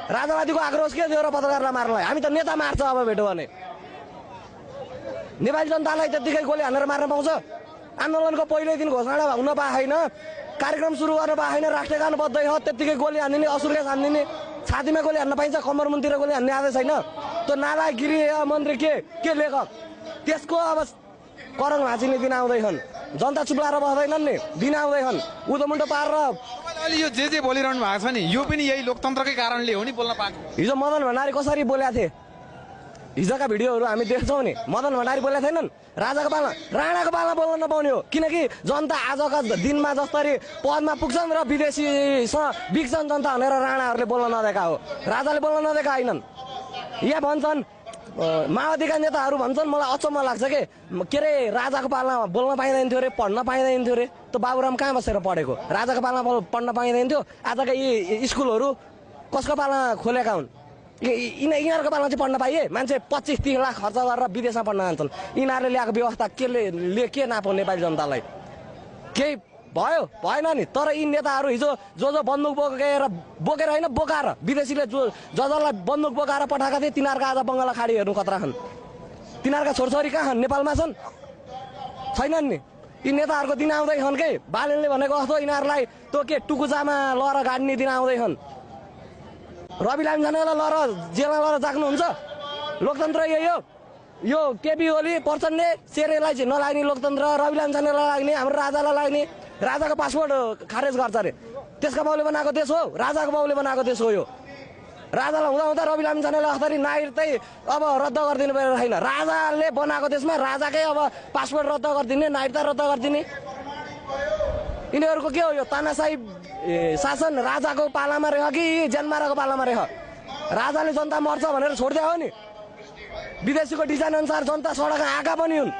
राजावादीको आक्रोश के थियो र पत्रकारलाई मार्नलाई? हामी त नेता मार्छ अब भेट्यो भने। नेपाली जनतालाई त्यतिकै गोली हानेर मार्न पाउँछ? आन्दोलनको पहिलो दिन घोषणा हुन पाएन, कार्यक्रम सुरु गर्न पाएन, राष्ट्रगान बज्दै हो, त्यतिकै गोली हान्दिने, असुरले हान्दिने, छातीमा गोली हान्न पाइन्छ, कम्मरमुनतिर गोली हान्ने आदेश छैन? त्यो नालागिरी मन्त्री के लेखक? त्यसको अब करङ भाँचिने दिन आउँदैछन्, जनता चुप्लाएर बस्दैनन् नि, दिन आउँदैछन्। उदो मुन्टो पारेर अहिले यो जे बोलिरहनु भएको छ नि, यो पनि यही लोकतन्त्रकै कारणले हो नि बोल्न पाएको। हिजो मदन भण्डारी कसरी बोलेका थिए? हिजोका भिडियोहरू हामी देख्छौँ नि, मदन भण्डारी बोलेका थिएनन्? राजाको पालमा, राणाको पालमा बोल्न नपाउने हो, किनकि जनता आजका दिनमा जसरी पदमा पुग्छन् र विदेशीसँग बिग्छन् जनता भनेर राणाहरूले बोल्न नदिएका हो, राजाले बोल्न नदिएका होइनन्। यहाँ भन्छन् माओवादीका नेताहरू भन्छन्, मलाई अचम्म लाग्छ के अरे राजाको पालामा बोल्न पाइँदैन थियो अरे, पढ्न पाइँदैन थियो अरे। त बाबुराम कहाँ बसेर पढेको? राजाको पालामा पढ्न पाइँदैन थियो? आजका यी स्कुलहरू कसको पालामा खोलेका हुन्? यिनीहरूको पालामा चाहिँ पढ्न पाइए? मान्छे 25-30 लाख खर्च गरेर विदेशमा पढ्न जान्छन्। यिनीहरूले ल्याएको व्यवस्था के नापो नेपाली जनतालाई? केही भयो भएन नि। तर यी नेताहरू हिजो जो बन्दुक बोकेर होइन, बोकाएर विदेशीले जसलाई बन्दुक बोकाएर पठाएका थिए, तिनीहरूको आज बङ्गला खाडी हेर्नु खतरा छन्। तिनीहरूका छोरछोरी कहाँ छन्? नेपालमा छन्? छैनन् नि। यी नेताहरूको दिन आउँदैछन् के बालेनले भनेको जस्तो यिनीहरूलाई त्यो के टुकुचामा लहर गाड्ने दिन आउँदैछन्। रवि लामिछानेलाई लहर जेलमा लहर जाग्नुहुन्छ? लोकतन्त्र यही हो? यो केपी ओली प्रचण्डले शेरेलाई चाहिँ नलाग्ने लोकतन्त्र, रवि लामिछानेलाई लाग्ने, हाम्रो राजालाई लाग्ने। राजाको पासपोर्ट खारेज गर्छ अरे, त्यसका बाउले बनाएको देश हो? राजाको बाउले बनाएको देश हो यो। राजालाई हुँदा हुँदा रवि लामिछानेलाई अख्तरी नागरिकतै अब रद्द गरिदिनु पर्ने छैन। राजाले बनाएको देशमा राजाकै अब पासपोर्ट रद्द गरिदिने, नागरिकता रद्द गरिदिने। यिनीहरूको के हो यो? तानाशाही शासन राजाको पालामा रह्यो कि ज्यानमाराको पालामा रह्यो? राजाले जनता मर्छ भनेर छोडिदियो हो नि? विदेशीको डिजाइन अनुसार जनता सडकमा आएका पनि हुन्।